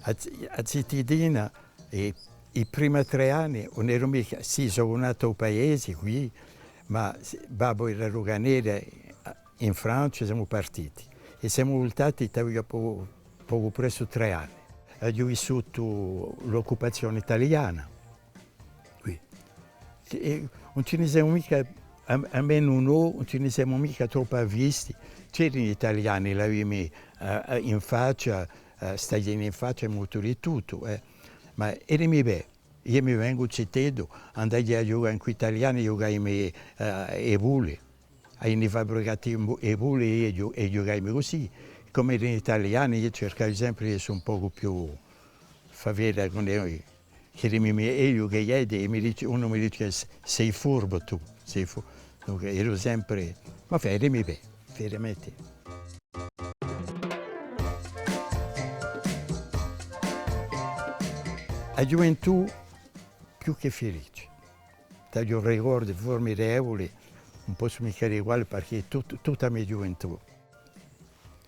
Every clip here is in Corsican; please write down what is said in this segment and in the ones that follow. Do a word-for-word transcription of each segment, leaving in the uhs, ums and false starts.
A zi-, a zitiddina, i, i primi trè anni, ùn eru micca, sì, sò natu à u paesi quì, ma s-, babbu era ruganera in Francia, simu partiti. È simu vultati, t'aviu po-, pocu pressu trè anni. Aghju vissutu l'occupazione taliana. Quì. È ùn ci ne simu micca, a, almenu no, ùn ci ne simu micca troppu avvisti. C'eranu i Taliani, l'aviami, eh, eh, in faccia, eh, staghjini in faccia, è moltu di tuttu, eh. Ma erami bè, eiu mi vengu ziteddu, andaghji à ghjucà incù i Taliani, ghjucaiami, eh, à e bule. Aviani fabbricatu e bu-, e bule è ghju-, è ghjucaiami cusì. Cum'è erani Taliani, eiu circavu sempri d'esse un pocu più, fà veda cun i, chì erami megliu chè eddi, è mi dici, unu mi dici: "Sei furbu tù, sei fu-", dunque, eru sempri, ma fà, erami bè, veramenti. A ghjuventù più chè felice. T'aghju ricordi furmidevuli, ùn possu micca dì quali, parchì hè tut-, tutta a me ghjuventù.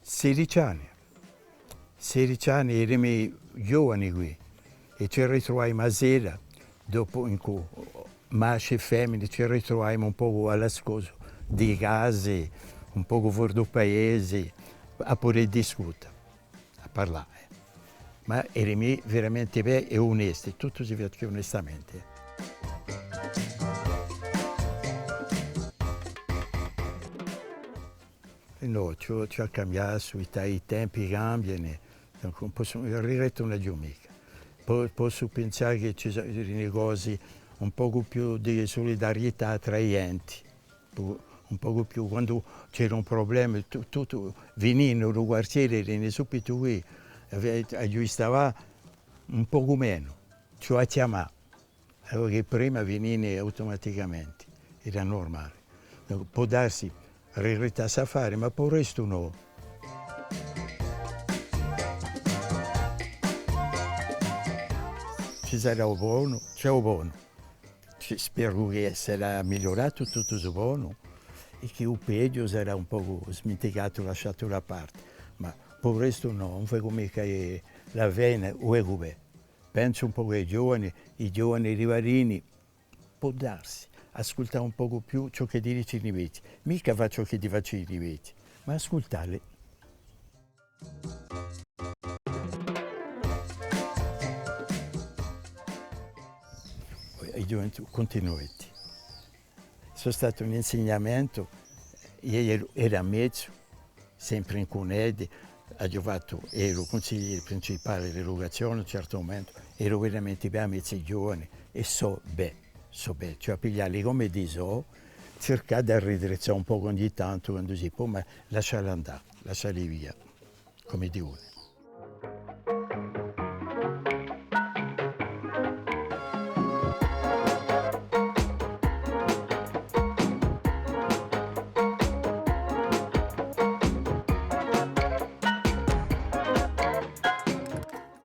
Sedici anni. Sedici anni, erami ghjovani quì. È ci ritruvaimu a sera, dopu incù masci è femini, ci ritruvaimu un pocu à l'ascosu di i casi, un pocu fora di u paesi, à pudè discuta. À parlà, eh. Ma erami veramenti bè è onesti, tuttu si vede chì onestamenti, eh. È nò, ci hè, ci hè à cambià, i ta-, i tempi cambiani, dunque ùn possu, u rigrettu ùn l'aghju micca. Po-, possu pinsà chì ci sò, i cosi un pocu più di sulidarità trà i ghjenti. Pu-, un pocu più, quandu c'era un prublema, tu-, tuttu, vinivanu da u quartieri, vinivanu subitu quì, è ve-, è ghjustava un pocu menu, ci vole à chjamà. Allora chì prima vinivanu automaticamenti, era nurmali. Pò darsi, rigrettu st'affari, ma pà u restu nò. Ci sarà u bonu, ci hè u bonu. Ci, speru chì sarà migliuratu tuttu stu bonu è chì u peghju sarà un pocu sminticatu, lasciatu da parte, ma pà u restu nò, ùn vecu micca l'avvene, u vecu bè. Pensu un pocu à i ghjovani, i ghjovani di Varini, pò darsi, ascultà un pocu più ciò chì ti dicini i vechji, micca fà ciò chì ti facini i vechji, ma ascultalli. È eiu cuntinuetti. Sò statu un insignamentu, eiu eru, eru à mezu, sempri incù eddi, aghju fattu, eru cunsiglieri principali di l'educazioni à un certu mumentu, eru veramenti bè à mezu à i ghjovani, è sò bè, sò bè, ci hè à piglialli cum'eddi sò, circà d'arridrizzà un pocu ogni tantu, quandu si pò, ma lascialli andà, lascialli via. Cum'eddi voli.